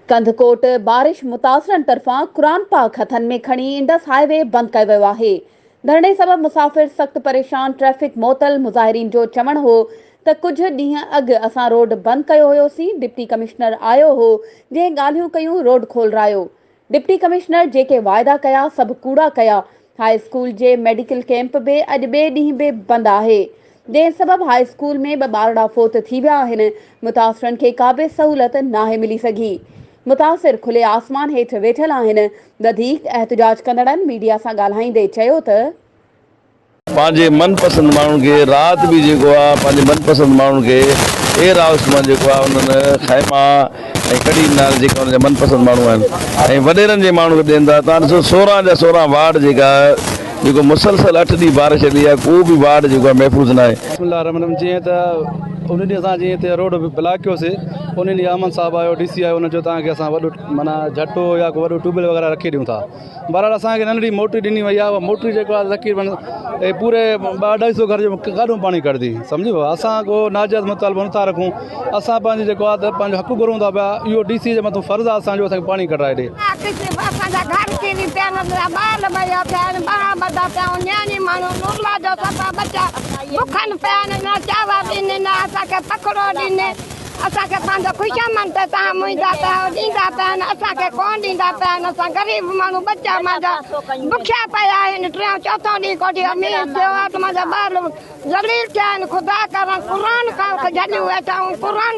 ڪنڌڪوٽ، بارش متاثرن طرفان قرآن پاڪ هٿن ۾ کڻي انڊس هاء وي بند ڪيو ويو آهي، ڌرڻي سبب مسافر سخت پريشان، ٽريفڪ معطل، مظاهرين جو چوڻ هو ته ڪجهه ڏينهن اڳ اسان روڊ بند ڪيو هيوسين، ڊپٽي ڪمشنر آيو هو جنهن ڳالهيون ڪيون روڊ کولرايو، ڊپٽي ڪمشنر جيڪي واعدا ڪيا سڀ ڪوڙا ڪيا، هاء اسڪول جي ميڊيڪل ڪئمپ به اڄ ٻئي ڏينهن به بند آهي، جنهن سبب هاء اسڪول ۾ ٻه ٻارڙا فوت ٿي ويا آهن، متاثرن کي ڪا به سهولت ناهي ملي سگهي، متاثر کلي آسمان هيٺ ويٺل آهن، وڌيڪ احتجاج ڪندڙن ميڊيا سان ڳالهائيندي چيو ته. پنهنجي من پسند ماڻهن کي رات به جيڪو آ پنهنجي من پسند ماڻهن کي ايئر هائوس مان جيڪو آ انهن خيما ۽ ڪڍي ڏنا آهن جيڪا انهن جا من پسند ماڻهو آهن ۽ وڏيرن جي ماڻهن کي ڏين ٿا تان ڏسو سورهن جا سورهن وارڊ جيڪا جيڪو مسلسل اٺ ڏينهن بارش هلي آ ڪو به وارڊ جيڪو آ محفوظ ناهي. بسم الله الرحمن الرحيم جيئن ته ان ڏينهن اسان جيئن هتي روڊ بلاڪ ڪيوسي ان ڏينهن احمد صاحب آيو ڊي سي آيو ان چيو توهان کي اسان وڏو معنيٰ جهٽو يا ڪو وڏو ٽيوب ويل وغيره رکي ڏيون ٿا بهرحال اسان کي ننڍڙي موٽري ڏني وئي آهي اها موٽري جيڪو آهي تقريبن پوري ٻه اڍائي سو گهر جو ڪاڏو پاڻي ڪڍندي سمجهي ويو اسان ڪو ناجائز مطالبو نٿا رکون اسان پنهنجو جيڪو آهي ته پنهنجو حق گهرون ٿا پيا اهو ڊي سي جي مٿو فرض آهي اسان جو اسان کي پاڻي ڪڍرائي ڏي. اسان جا گهر ڪري پيا آهن اسان جا ٻار مئا پيا آهن ٻانهن ٻڌا پيا آهن نياڻي ماڻهو نورلا جو سڀ ٻچا بکن پيا آهن نه چانور ڏين نه اسان کي پکڙو ڏين. اسان کي پنهنجو خوشامند ته توهان منهنجا پيا آهيو ڏيندا پيا آهن اسان کي ڪونه ڏيندا پيا آهن اسان غريب ماڻهو ٻچا منهنجا بکيا پيا آهن ٽيون چوٿون ڏينهن ڪوٺي مينهن ٿيو آهي ته منهنجا ٻار ذليل ٿيا آهن خدا ڪرڻ قرآن کان جهليون ويٺا آهيون قرآن